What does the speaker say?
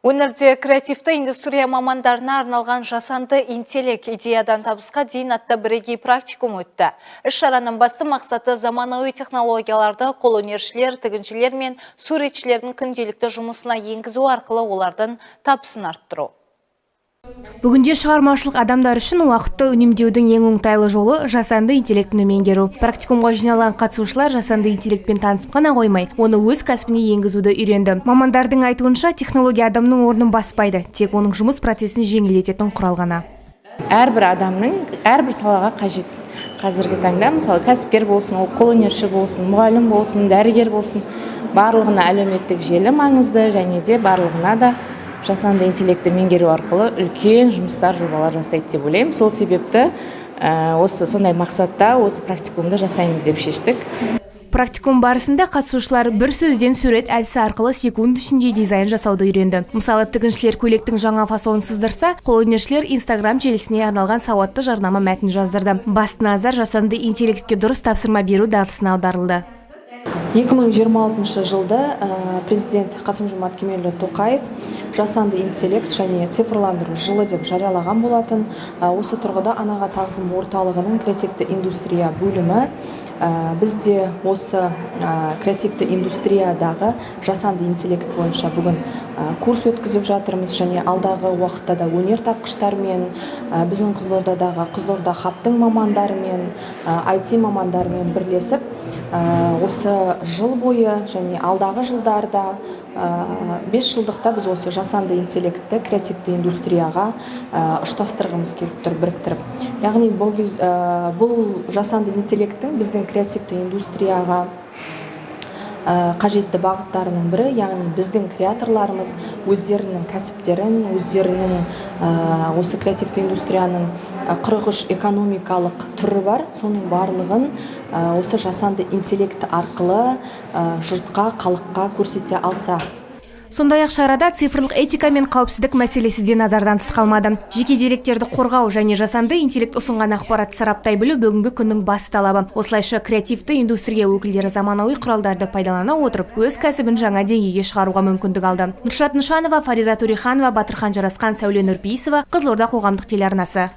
Өңірде креативті индустрия мамандарына арналған «Жасанды интеллект: идеядан табысқа дейін» атты бірегей практикум өтті. Іс-шараның басты мақсаты – заманауи технологияларды қолөнершілер, тігіншілер мен суретшілердің күнделікті жұмысына енгізу арқылы олардың табысын арттыру. Бүгінде шығармашылық адамдар үшін уақытты үнемдеудің ең оңтайлы жолы – жасанды интеллектіні меңгеру. Практикумға жиналған қатысушылар жасанды интеллектпен танысып қана қоймай, оны өз кәсібіне енгізуді үйренді. Мамандардың айтуынша, технология адамның орнын баспайды, тек оның жұмыс процесін жеңілдететін құрал ғана. Әрбір адамның әрбір салаға қажет қазіргі таңда. Мысалы, кәсіпкер болсын, ол қолөнерші болсын, мұғалім болсын, дәрігер болсын, барлығына әлеуметтік желі маңызды және де барлығына да жасанды интеллектті меңгеру арқылы үлкен жұмыстар, жобалар жасайды деп ойлаймын. Сол себепті осы сондай мақсатта осы практикумды жасаймыз деп шештік. Практикум барысында қатысушылар бір сөзден сурет әдісі арқылы секунд ішінде дизайн жасауды үйренді. Мысалы, тігіншілер көйлектің жаңа фасонын сыздырса, қолөнершілер Инстаграм желісіне арналған сауатты жарнама мәтін жаздырды. Басты назар жасанды интеллектке дұрыс тапсырма беру дағдысына аударылды. 2026 жылды президент Қасым Жомарт Кемелұлы Тоқаев «Жасанды интеллект және цифрландыру жылы» деп жариялаған болатын. Осы тұрғыда «Анаға тағзым» орталығының креативті индустрия бөлімі, бізде осы креативті индустриядағы жасанды интеллект бойынша бүгін курс өткізіп жатырмыз және алдағы уақытта да өнертапқыштармен, біздің Қызылордадағы Қызылорда хабтың мамандарымен, IT мамандарымен бірлесіп, осы жыл бойы және алдағы жылдарда, 5 жылдықта біз осы жасанды интеллектті креативті индустрияға ұштастырғымыз келіп тұр, біріктіріп. Яғни бұл жасанды интеллекттің біздің креативті индустрияға қажетті бағыттарының бірі, яғни біздің креаторларымыз өздерінің кәсіптерін, өздерінің осы креативті индустрияның 43 экономикалық түрі бар, соның барлығын осы жасанды интеллект арқылы жұртқа, халыққа көрсете алса. Сондай ақ шарада цифрлық этика мен қауіпсіздік мәселесі де назардан тыс қалмады. Жеке деректерді қорғау және жасанды интеллект ұсынған ақпаратты сараптай білу – бүгінгі күннің басты талабы. Осылайша, креативті индустрия өкілдері заманауи құралдарды пайдалана отырып, өз кәсібін жаңа деңгейге шығаруға мүмкіндік алды. Нұршат Нышанова, Фариза Төреханова, Батырхан Жарасқан, Сәуле Нұрпейісова, Қызылорда қоғамдық телеарнасы.